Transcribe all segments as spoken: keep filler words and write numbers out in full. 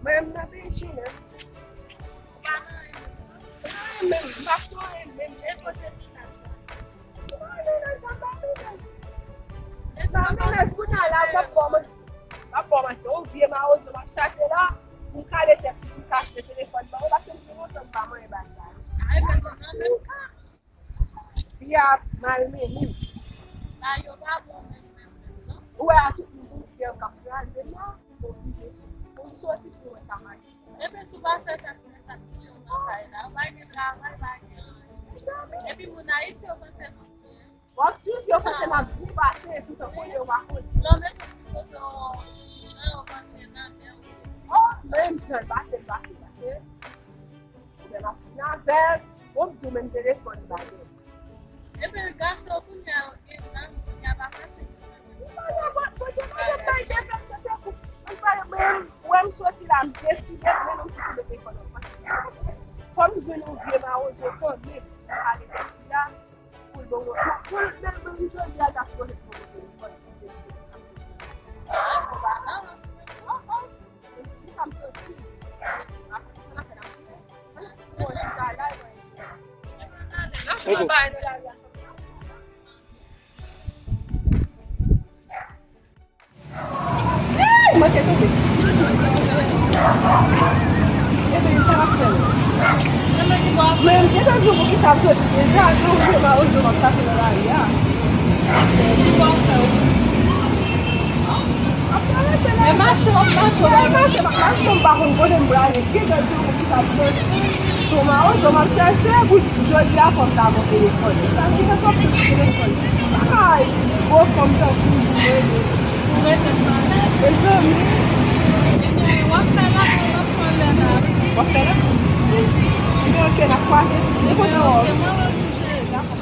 Mwen, m nan peyi Chilè. Pa nan anyen menm. Pa nan anyen menm. M pa sou anyen menm. E kote mennaj la? M pa mennaj, m pa mennaj. M pa mennaj, kounye a la, m ap ba w manti. M ap ba w manti. Yon vye mawozo m ap chache la, pou m kale tèt li, pou m ka achte telefòn ban mwen, paske m gen lontan m pa manyen bagay sa yo. Fi a ap malmennen m. Ou wè a tout moun konfyan k ap kraze m la, m oblije soti. Pou m soti pou m wè sa m ap fè. Epi si w pa fè tès, tès ap tiye w nan kay la. Ou pa gen travay, pa gen anyen. Epi moun Ayiti yo panse nou byen. W ap swiv yo panse n ap byen pase, epi tankou yo pa konn. Lè w mete yon ti foto, ti jan yo panse nan men w. Oh, menm jan l pase, l pase, l pase. Lè m ap fini avè l, w ap di w menm telefòn li pa gen. Epi gason kounye a yo gen gang, kounye a pa fasil pou yo jwenn. Bondye pa gen bay defèt, se se pou mwen pa menm, wè m soti la, m deside, men non ki pou mete kò nan pòch. Fò m jwenn yon vye mawozo kanmenm, pou m ale jwenn li la, pou l ban mwen, pou, pou l, men, men, jodi a, gason mwen, se pou mwen telefòn, pou l te di sa. Ou pa nan rans mwen, non, oh. Ey, manke tonbe. Ebyen, sa n ap fè? Men, m gentan di w poukisa m soti deja, se yon vye mawozo m ap chache nan lari a. Ki bò w fè w? M ap travèse la. Men mache, w ap mache, w ap mache, m ap mache, m pa konn kote m prale. Gentan di w poukisa m soti. Se yon mawozo m ap chache, pou jodi a fò m ta gon telefòn. Sa ki fè fò m sou telefòn. Ay, gwo fanm tankou w, rele. Ou rete san lè. Mezanmi. Ebyen, w ap fè la, w ap fè lè la. W ap fè lè? Ebyen, oke, n ap kwaze. Ebyen, oke, mwen wè w toujou. Dakò.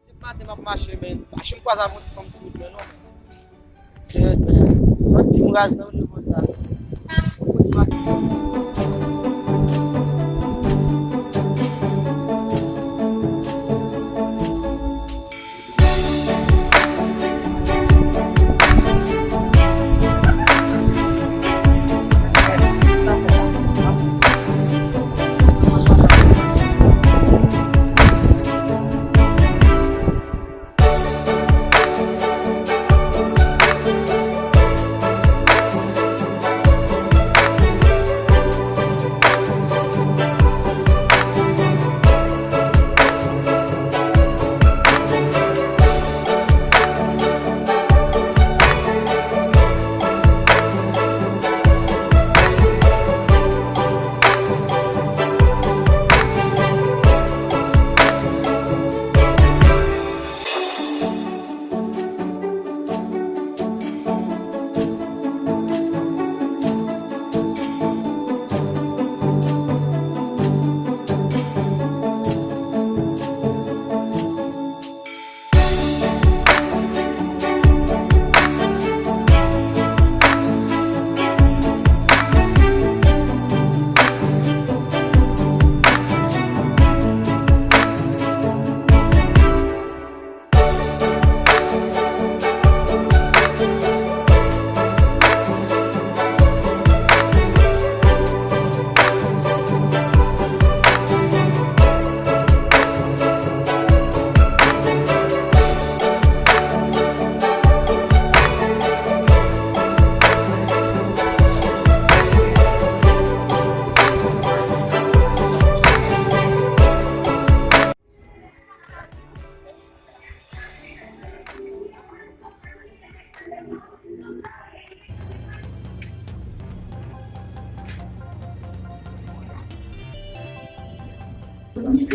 Depi maten m ap mache, men m pa janm kwaze avèk yon ti fanm sou wout mwen non, men. Kèt, men, santi m raz nan nivo sa.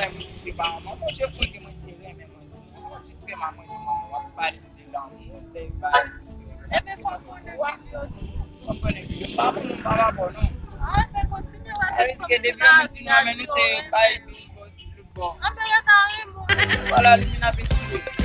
bagay mwen se pa manman, se pou li mwen te renmen mwen. Mwen jis renmen mwen, mwen, w ap pale de lanmou, de bagay. Ebyen, fò konnen videyo. Fò konnen videyo. Pa pou nou, pa pa bon, non. Ah, fè kontinye, wè. Sa vle di ke depi yon moun fin renmen nou, se bay plis bon, plis bon. Anben, yo ka renmen. Vwala, li vin ap etire.